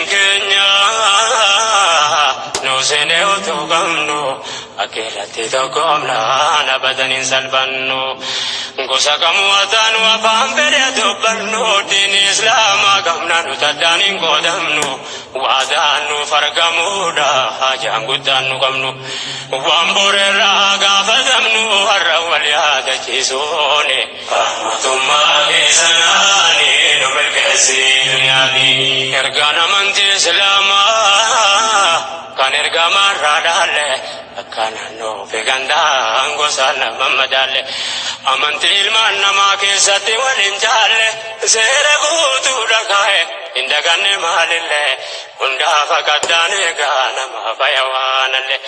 Keenya nu seenee utuu qabnu akka irratti tokkoomnaan abadan hin salphannu. Gosa kamuu ataanu afaan fedhe dubbannu, diini Islaamaa qabna, nu taddaan hin qoodamnu. Waadaan nuuf argamuudha hajaan guddaan nu qabnu. Waan boreerraa gaafatamnu har'a wal yaadachiisuuni. Rahmatummaa keessanaani nu milkeessi duniyaati. Ergaan amantii Islaamaa kan ergamaarraa dhaalle, akka naannoo fi gandaan gosa nama madaalle. Amantii ilmaan namaa keessatti wal hin jaalle, seera guutuudha kaa'e hin daganne maalillee. Hundaaf akaddaan eegaa nama faya waanallee.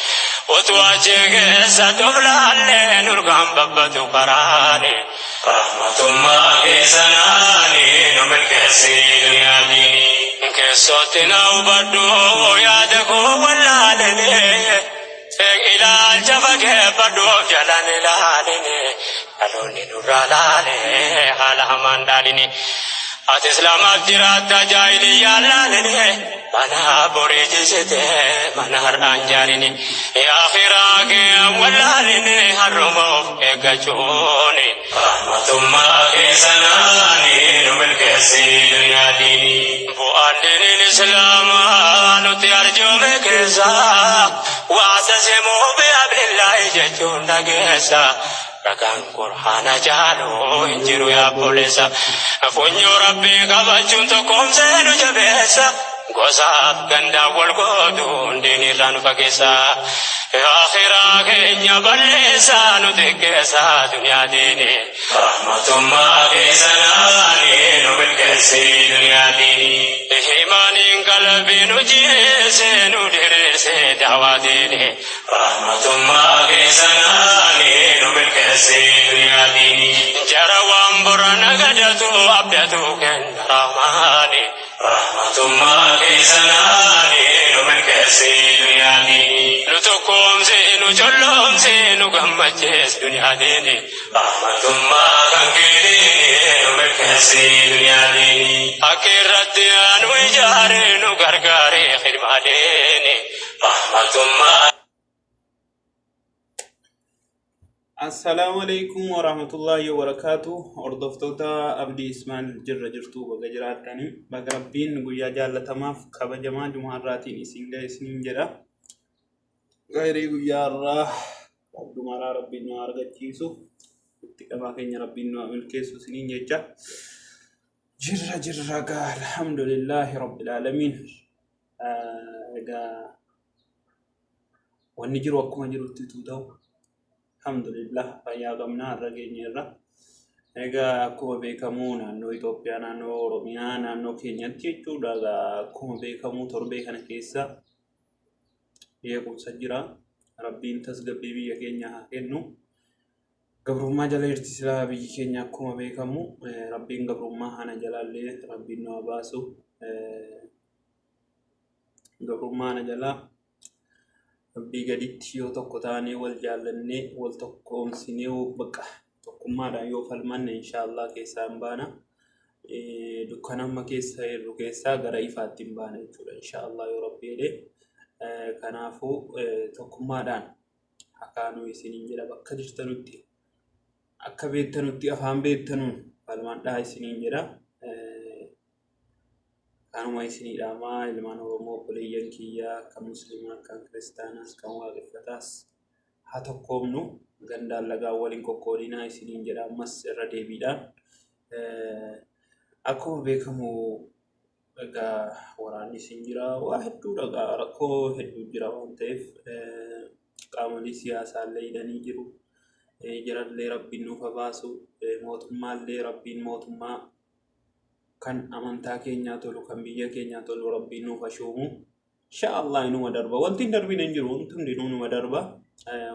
Utuu achi keessa toflaallee nurgaan babbatu karaani. Rahmatummaa keessanaani nu milkeessi duniyaati. Keessootti na hubadhu, yaada koo wallaalene. Ilaalcha fageeffadhu, of jalan ilaaline. Dhaloonni nurraa laale haala hamaan dhaaline. Ati Islaamaaf jiraatta, jaahiliyyaan laaline. Mana borii jisite, mana har'aan jaaline. Akhiraa kee wallaaline, har'uma of eeggachuuni. Rahmatummaa keessanaani nu milkeessi duniyaati. Bu'aan diiniin Islaamaa nutti arjoome keessa, واعتصموا بحبل الله jechuun dhageessa. Ragaan Qur'aana jaalu hin jiru yaa obboleessa. Funyoo Rabbii qabachuun tokkoomsee nu jabeessa. Gosaaf gandaan wal gootuun diinirraa nu fageessa. Akhiraa keenya balleessa, nu xiqqeessa duniyaa diini. Rahmatummaa keessanaani nu milkeessi duniyaa diini. Imaaniin qalbii nu jireesse, nu diriirse daawaa diini. Rahmatummaa keessanaani nu milkeessi duniyaa diini. Jara waan borana gadatu abdatu kenna rahmaani. Rahmatummaa keessanaani nu milkeessi duniyaa diini. Nu tokkoomse, nu colloomse, nu gammachees duniyaa diini. Rahmatummaa kan keetiini nu milkeessi duniyaa diini. Akka irratti nu ijaare, nu gargaare khidmaa diini. Rahmatummaa. Assalaamu alaikum warahmatullaahi wabarakaatu. Hordoftoota Abdii Ismail, jirra jirtu, baga jiraattanii, baga Rabbiin guyyaa jaallatamaaf kabajamaa Jumaa irraatiin isin ga'e isiniin jedha. Khayrii guyyaa irraa qabdu maraa Rabbiin nu haa argachiisu. Itti qabaa keenya Rabbiin nu haa milkeessu isiniin jecha. Jirra jirra gaa, alhamdulillaahi rabbil aalamiin. Egaa wanni jiru akkuma jirutti utuu ta'u, alhamdulillah, fayyaa qabnaa, har'a geenyeerra. Egaa akkuma beekamu naannoo Itoophiyaa, naannoo Oromiyaa, naannoo keenyatti jechuudha. Egaa akkuma beekamu torbee kana keessa jeequmsa jira. Rabbiin tasgabbii biyya keenyaa haa kennu. Gabrummaa jala jirti silaa biyyi keenya akkuma beekamu. Rabbiin gabrummaa kana jalaallee Rabbiin nu haa baasu. Gabrummaa kana jalaa Rabbii gaditti yoo tokko taanee, wal jaallannee, wal tokkoomsinee, bakka tokkummaadhaan yoo falmanne, inshaallah keessaa hin baana. Dukkana amma keessa jirru keessaa gara ifaatti hin baana jechuudha, inshaallah, yoo Rabbi jedhe. Kanaafuu tokkummaadhaan hakaanuu isiniin jedha. Bakka jirtanutti, akka beektanutti, afaan beektanuun falmadhaa isiniin jedha. Kanuma isinii dhaamaa, ilmaan Oromoo, obboleeyyan kiyyaa kan Muslimaa, kan Kiristaanaas, kan Waaqeffataas, haa tokkoomnu, gandaan lagaan waliin qoqqoodinaa isiniin jedha ammas irra deebiidhaan. Akkuma beekamu egaa waraanni isin jira, waa hedduudha, egaa rakkoo hedduu jira waan ta'eef qaamolee siyaasaa illee hidhanii jiru. Jarallee Rabbiin nuuf haa baasu. Mootummaallee Rabbiin mootummaa kan amantaa keenyaa tolu, kan biyya keenyaa tolu Rabbiin nuuf haa shuumu. Insha Allah inuma darba. Wanti hin darbine hin jiru. Wanti hundinuu inuma darba.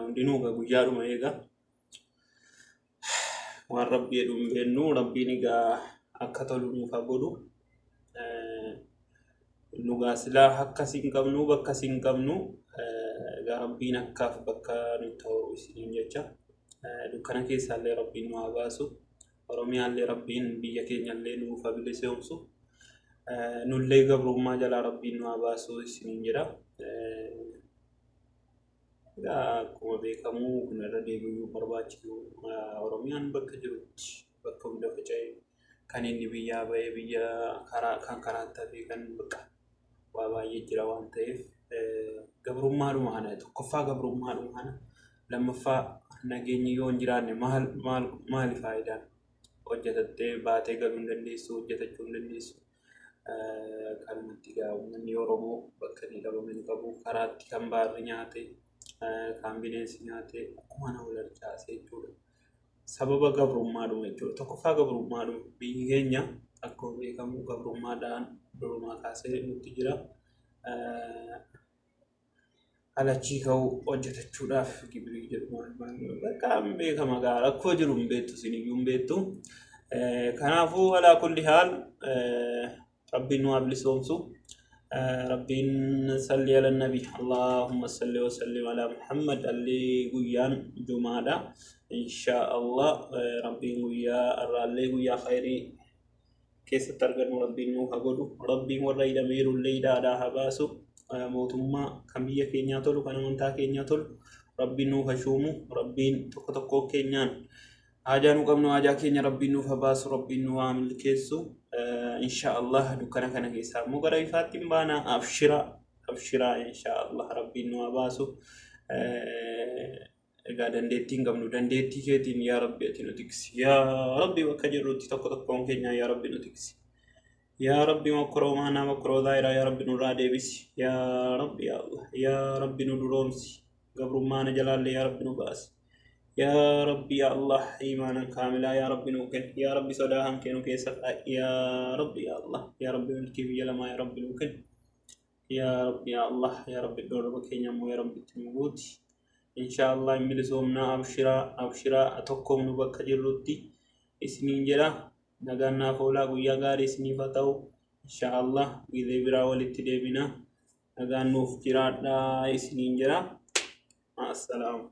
Hundinuu egaa guyyaadhuma eega. Waan Rabbi jedhu hin beennu. Rabbiin egaa akka tolu nuuf haa godhu. Nugaa silaa akkas hin qabnu, bakkas hin qabnu. Egaa Rabbiin akkaaf bakka nutti horu isiniin jecha. Dukkana keessaallee Rabbiin nu haa baasu. Oromiyaallee Rabbiin biyya keenyallee nuuf haa bilisoomsu. Nullee gabrummaa jalaa Rabbiin nu haa baasu isiniin jedha. Egaa akkuma beekamu kun irra deebi'uu barbaachisu Oromiyaan bakka jirutti bakka hunda faca'e kan inni biyyaa ba'ee biyya karaa kan karaatti hafee kan bakka waa baay'ee jira waan ta'eef gabrummaadhuma kana tokkoffaa gabrummaadhuma kana lammaffaa nageenyi yoo hin jiraanne maal maal maali faayidaan hojjetattee baatee galuu hin dandeessu hojjetachuu hin dandeessu. Kanumatti egaa uummanni Oromoo bakka inni dhabame hin qabu. Karaatti kan baarri nyaate, kan bineensi nyaate akkuma nama wal harcaase jechuudha. Sababa gabrummaadhuma jechuudha. Tokkoffaa gabrummaadhuma biyyi keenya akkuma beekamu gabrummaadhaan durumaa kaasee nutti jira. Alachii ka'uu hojjetachuudhaaf gibirii jedhu maal maal bakka hin beekama gaa rakkoo jiru hin beektu isiniyyuu hin beektu. Kanaafuu alaa kulli haal rabbiin nu haa bilisoomsu. Rabbiin salli ala nabi Allahumma salli wa sallim ala Muhammad allee guyyaan jumaadha. Insha Allah rabbiin guyyaa irraallee guyyaa khayrii keessatti argannu rabbiin nuu haa godhu. Rabbiin warra hidhameeru illee hidhaadhaa haa baasu. Mootummaa kan biyya keenyaa tolu kan amantaa keenyaa tolu rabbiin nuuf haa shuumu. Rabbiin tokko tokkoo keenyaan haajaa nu qabnu haajaa keenya rabbiin nuuf haa baasu. Rabbiin nu haa milkeessu. Insha Allah dukkana kana keessaa immoo gara ifaatti hin baana. Abshira abshira insha Allah rabbiin nu haa baasu. Egaa dandeettii hin qabnu dandeettii keetiin yaa Rabbi ati nu tiksi. Yaa Rabbi bakka jirrutti tokko tokkoon keenya yaa Rabbi nu tiksi. Yaa Rabbi mokkoroo maanaa mokkoroo zaayiraa yaa Rabbi nurraa deebisi. Yaa Rabbi yaa Allah yaa Rabbi nu duroomsi. Gabrummaa na jalaallee yaa Rabbi nu baasi. Yaa Rabbi yaa Allah iimaanan kaamilaa yaa Rabbi nuu kenni. Yaa Rabbi sodaa hankee nu keessa kaa'i. Yaa Rabbi yaa Allah yaa Rabbi milkii biyya lamaa yaa Rabbi nuu kenni. Yaa Rabbi yaa Allah yaa Rabbi iddoo raba keenya immoo yaa Rabbi itti nu guuti. Inshaa Allah hin bilisoomnaa abshiraa abshiraa tokkoomnu bakka jirrutti isiniin jedha. Nagaan naaf oolaa guyyaa gaarii isiniif haa ta'u. Inshaa Allah gizee biraa walitti deebina. Nagaan nuuf jiraadhaa isiniin jedha. Ma'assalaama.